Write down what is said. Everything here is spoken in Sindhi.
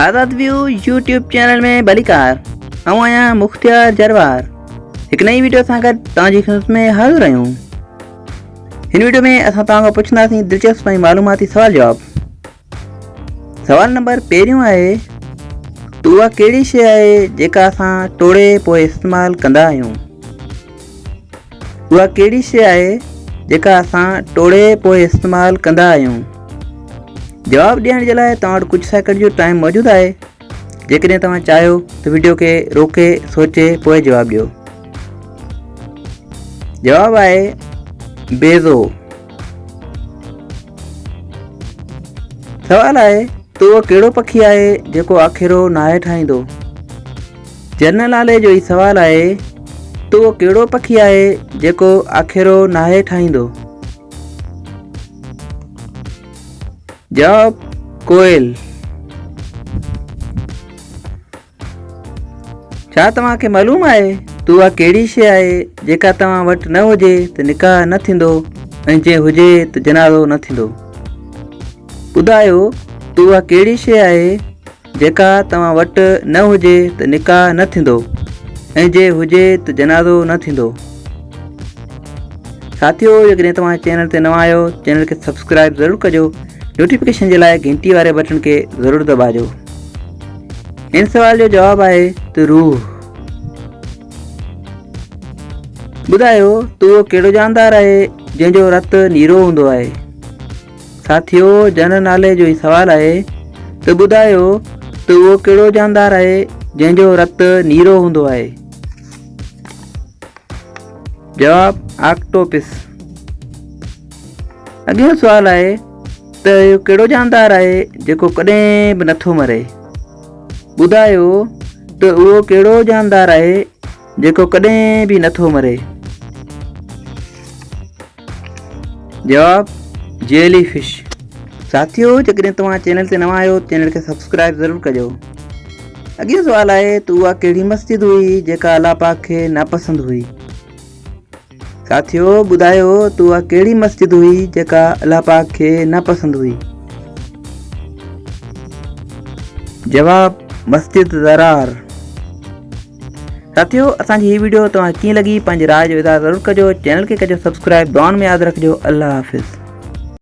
آزاد ويو يوٽيوب چينل ۾ ڀليڪار آئون آهيان مختيار جروار هڪ نئين ويڊيو سان گڏ توهان جي خدمت ۾ حاضر آهيون هن ويڊيو ۾ اسان توهان کان پڇنداسين دلچسپ ۽ معلوماتي سوال جواب سوال نمبر پهريون آهي ته اها ڪهڙي شيء آهي جيڪا اسان ٽوڙي پوء استعمال ڪندا آهيون اها ڪهڙي شيء آهي جيڪا اسان ٽوڙي پوء استعمال ڪندا آهيون جواب ڏيڻ جي لاء توهان وٽ ڪجهه سيڪنڊ جو ٽائيم موجود آهي جيڪڏهن توهان چاهيو ته ويڊيو کي روڪي سوچي پوء جواب ڏيو جواب آهي بيزو سوال آهي ته اهو ڪهڙو پکي آهي جيڪو آکيرو ناهي ٺاهيندو؟ جنرل ناليج جو هي سوال آهي ته اهو ڪهڙو پکي آهي جيڪو آکيرو ناهي ٺاهيندو؟ جواب ڪوئل. ڇا توهان کي معلوم آهي ته اها ڪهڙي شيء آهي جيڪا توهان وٽ نه هجي ته نڪاح نه ٿيندو ۽ جي هجي ته جنازو نه ٿيندو؟ ٻڌايو ته اها ڪهڙي شيء آهي جيڪا توهان وٽ نه هجي ته نڪاح نه ٿيندو ۽ جي هجي ته جنازو نه ٿيندو؟ ساٿيو جيڪڏهن توهان چينل تي نوان آهيو چينل کي سبسڪرائب ضرور ڪجو نوٽيفڪيشن جي لاء گهنٽي واري بٽڻ کي ضرور دٻاجو. ان سوال جو جواب آهي ته روح. ٻڌايو ته اهو ڪهڙو جاندار آهي جنهن جو رت نيرو هوندو آهي؟ ساٿيو جنرل ناليج جو هي سوال آهي ته ٻڌايو ته اهو ڪهڙو جاندار آهي جنهن جو رت نيرو هوندو آهي؟ جواب آڪٽوپس. اڳيون سوال آهي ته اهو ڪهڙو جاندار آهي جيڪو ڪڏهن به نٿو مري؟ ٻڌايو ته اهو ڪهڙو جاندار آهي جيڪو ڪڏهن به نٿو مري؟ جواب، جيلي فش. ساٿيو جيڪڏهن توهان چينل تي نوان آهيو چينل کي سبسڪرائب ضرور ڪجو. اڳيون سوال آهي ته اها ڪهڙي مسجد هئي جيڪا الله پاڪ کي ناپسند هئي؟ ساٿيو ٻڌايو ته اها ڪهڙي مسجد هئي جيڪا الله پاڪ کي نه پسند هئي؟ جواب، مسجد ضرار. ساٿيو اسان جي هي ويڊيو توهان کي ڪيئن لڳي پنهنجي راء جو اظهار ضرور ڪجو چينل کي ڪجو سبسڪرائب دعائن ۾ ياد رکجو الله حافظ.